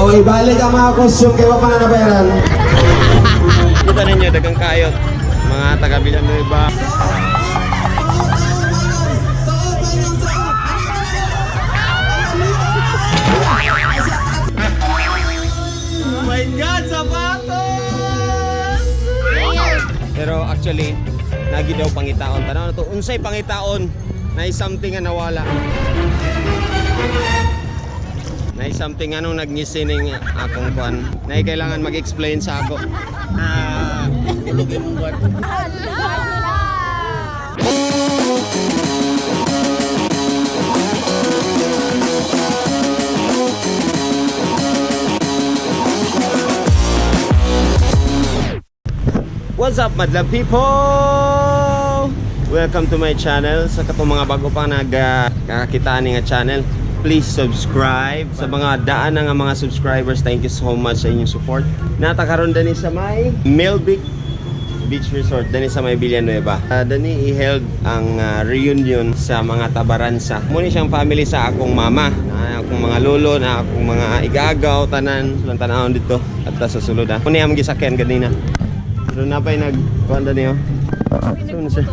O ibalik ang mga costume kay wa pa na nabayaran. Kita ninyo, dagang kayot. Mga taga Villanueva. Oh my God, sapatos! Pero actually, nagi daw pangitaon. Tanaw na to, unsay pangitaon? Nay something nga nawala. Nay something anong nagngisi ning akong kuan. Nay kailangan mag-explain sa ako. Ah, What's up, madlang people? Welcome to my channel. Sa katong mga bago pa nagkakita ni nga channel, please subscribe. Sa mga daan na nga mga subscribers, thank you so much sa inyong support. Nata karon dani sa may Melvic Beach Resort dani sa may Villanueva. Dani i-held ang reunion sa mga Tabaransa. Muni siyang family sa akong mama, na akong mga lolo, na akong mga igagaw, tanan, silang tanawon dito at sa sulod. Muni ang gisakyan ganina. Pero napay nag kuan dani oh. So, ano siya?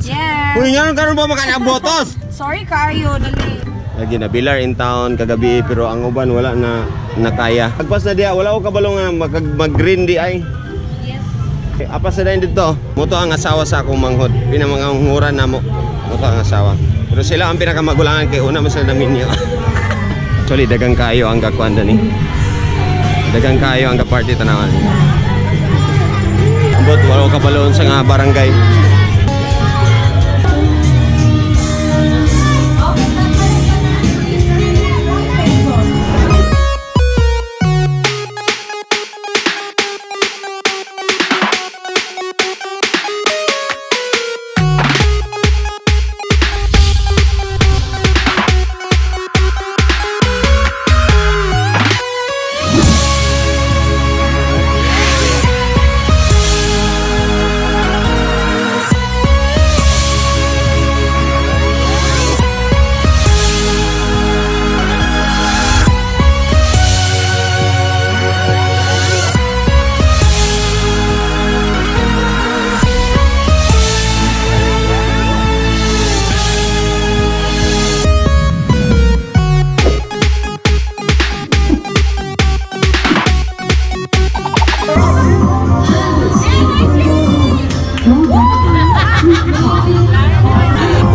Yeah. Uy, nga karon ba makanabotos? Sorry kayo, dali. Lagi na bilar in town kagabi pero ang uban wala na nakaya. Pagpas na diya, wala ko kabalo nga mag-green di ay. Yes. Apa sa dayon dito? Moto ang asawa sa akong manghod. Pinamanghuran namo. Moto ang asawa. Pero sila ang pinakamagulangan kay una man sila naminyo. Actually, dagang kayo ang gakuan dani. Dagang kayo ang kaparty tanawan. Ambot, wala ko kabaloon sa nga barangay.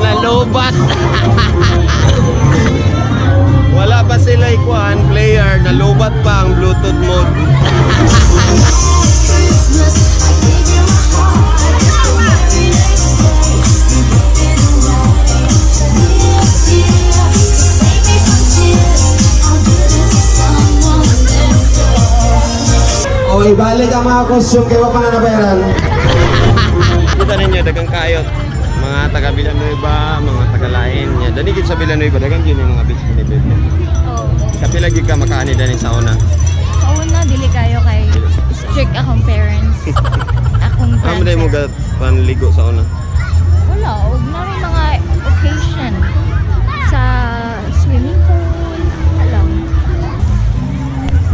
Nalobat. Wala pa sila ikuan player, nalobat pa ang Bluetooth mode. O ibalik ang mga costume kay wa pa na nabayaran. Kita ninyo, dagang kayot. Mga taga Villanueva, mga taga Lain. Yan. Dani gid sa Villanueva, dagang yun yung mga beach ni baby. Oh. Kapila gyud ka makaani dani sa una. Sa una, dili kayo kay strict akong parents. Akong Amo day mo grandparents. ga panligo sa una. Wala, og na rin mga occasion sa swimming pool. Alam.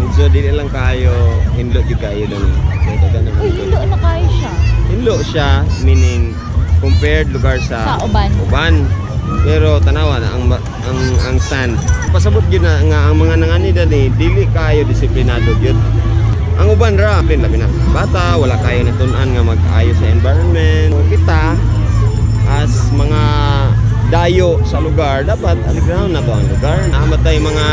Medyo dili lang kayo hinlo gyud kayo dani. Kaya dagan naman Uy, gyud. hilo na kayo siya. Hinlo siya meaning compared lugar sa Sa uban. Uban. Pero tanawa na ang sand. Pasabot gyud na nga ang mga nangani dani dili kayo disiplinado gyud. Ang uban ra, labi na bata, wala kayo natun-an nga mag-ayos sa environment. Kita as mga dayo sa lugar, dapat aliground na to ang lugar. Naamat tayo mga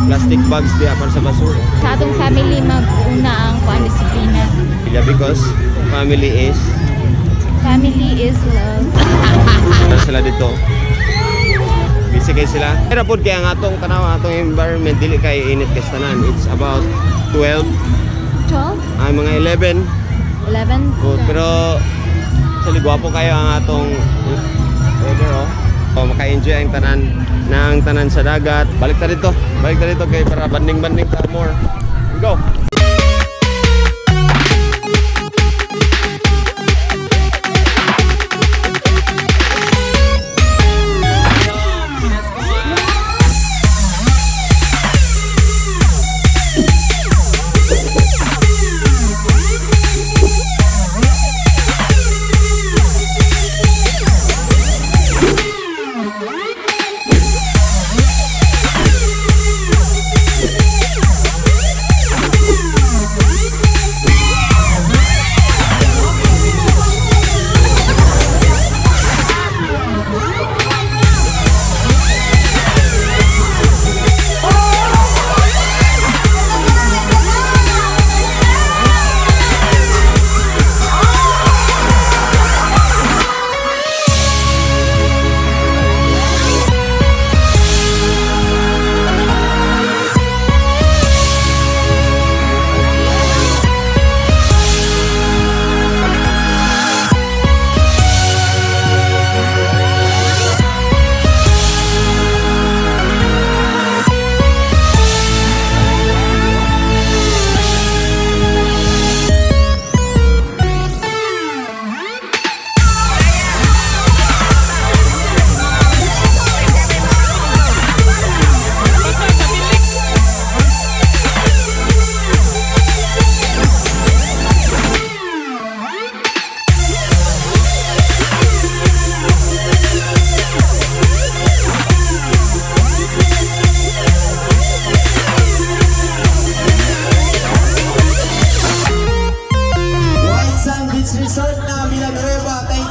plastic bags diha para sa basura. Sa atong family, mag-una ang kuan disiplina. Yeah, because family is Family is love. Wala sila dito. Busy kay sila. Pero pod kay ang atong tanaw atong environment dili kay init kay sa tanan. It's about 12, 12? ay mga 11. 11? Oh, pero sa gwapo kayo ang atong weather oh. Oh, maka-enjoy ang tanan ng tanan sa dagat. Balik ta dito. Balik ta dito kay para banding-banding ta more. Go.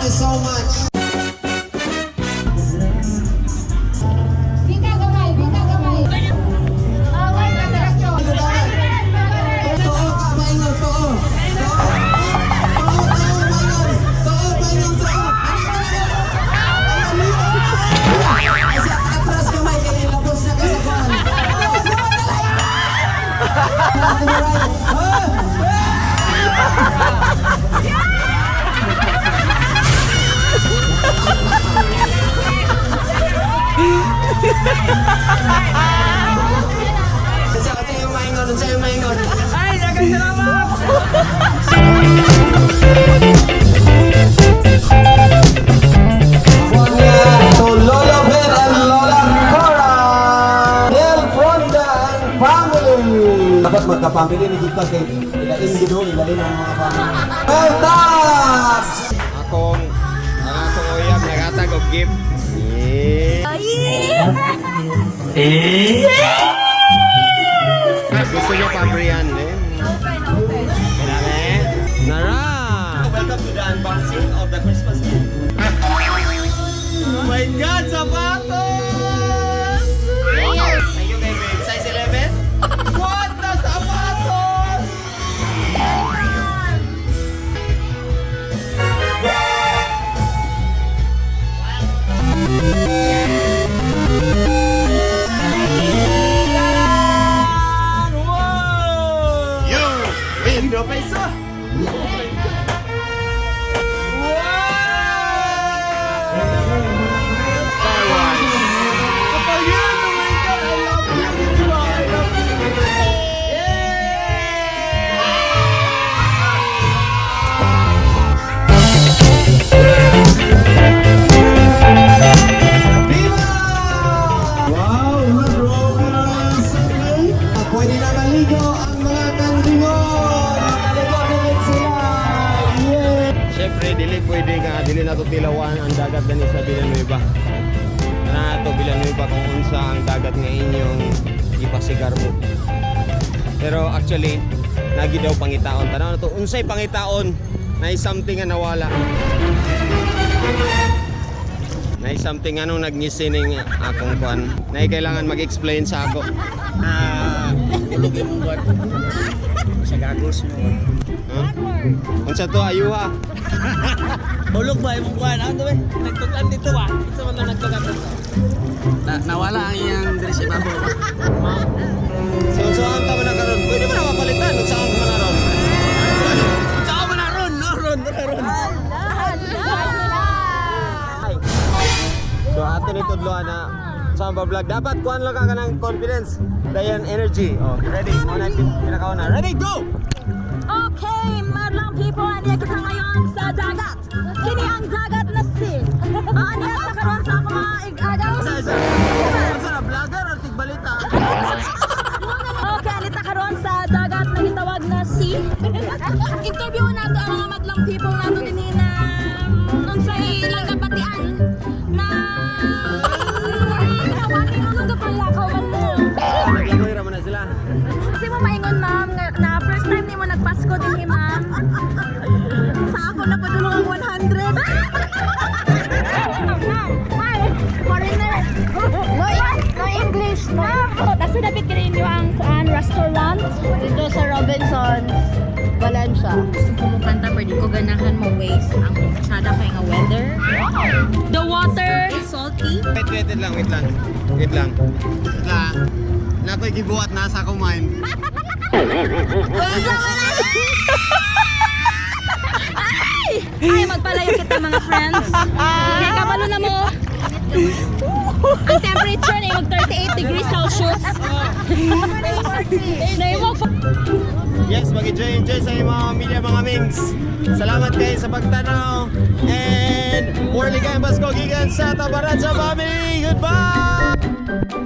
Thank you so much. Bika gamay, bika gamay. Tuo ka, maingon, tuo. Tuo, tuo, maingon. Tuo, maingon, tuo. Ay, sa atras kamay, kay labos na ka sa kuwan. To the right. Ah! Sa sa yung maingon, sa yung maingon. Ay, daghang salamat! To Lola Ben and Lola Cora Del Fronda and family. Dapat magka-family ni Gita kay ilain gid ho, ilain ang mga family. Well done! Ang akong uyab nagatag og gift. Yeah. Gusto niyo pa, Brian, eh? Open, open. Dali. Nara! Welcome to the unboxing of the Christmas gift. Oh my God, sapatos! Thank you, baby. Size 11? What the sapatos? Wow! You win the peso! Star Wars. Kapal yun! Oh my God! I love you! I love you! Yay! Viva! Wow, mag-romance! Pwede na maligo ang mga kandingon! Maligo na rin sila! Yeah! Siyempre, dili pwede nga, dili na to tilawan ang dagat gani sa Villanueva. Na to Villanueva kung unsa ang dagat nga inyong ipasigarbo. Pero actually, nagi daw pangitaon. Tanaw na to, unsay pangitaon? Na something nga nawala. Na something anong nagngisining akong kuan. Na kailangan mag-explain sa ako. Ah, ulog yung buwan. Sa gagos mo. Huh? Unsa to ayuha? Ulog ba yung buwan? Ano ba? Nagtukan dito ba? Ito man na nagtukan dito. Nawala ang iyang diri sa ibabaw. So unsa ang tama na karon? Pwede mo na mapalitan unsa ang man ron? Unsa man na ron? No ron, no ron. So ato ni tudloan na sa ang vlog dapat kuan lang ka kanang confidence, dayon energy. Oh, ready? Mo na pinakauna. Ready, go! Okay, madlang people, aniya kita ngayon sa dagat. Kini ang dagat na sea. Aniya sa karon sa akong mga ig-agaw. Isa isa. Unsa na vlogger or tigbalita? Okay, anita karon sa dagat na gitawag na sea. Interview nato ang mga madlang people nato dinhi na unsay ilang kapatian na Anong kapalakaw man mo? Naglagoy ra man na sila. Kasi mo maingon ma'am nga na first time nimo nagpasko dinhi ma'am. Sa ako na padulong ang 100. Hi, foreigner. No, no English. No. Tapos dapat kini ang kuan restaurant. Dito sa Robinson, Valencia. Gusto ko mo kanta pero di ko ganahan mo waste ang sada kay nga weather. The water is salty. Wait, wait, wait lang, wait lang. Wait lang. Wait lang. Nakoy gibuhat nasa akong mind. Ay, magpalayo kita mga friends. Kaya kabalo na mo. Ang temperature na mag 38 degrees Celsius. Na Yes, mag-enjoy, enjoy sa inyong mga pamilya, mga mings. Salamat kayo sa pagtanaw. And more ligayang Pasko gikan sa Tabaran sa family. Goodbye!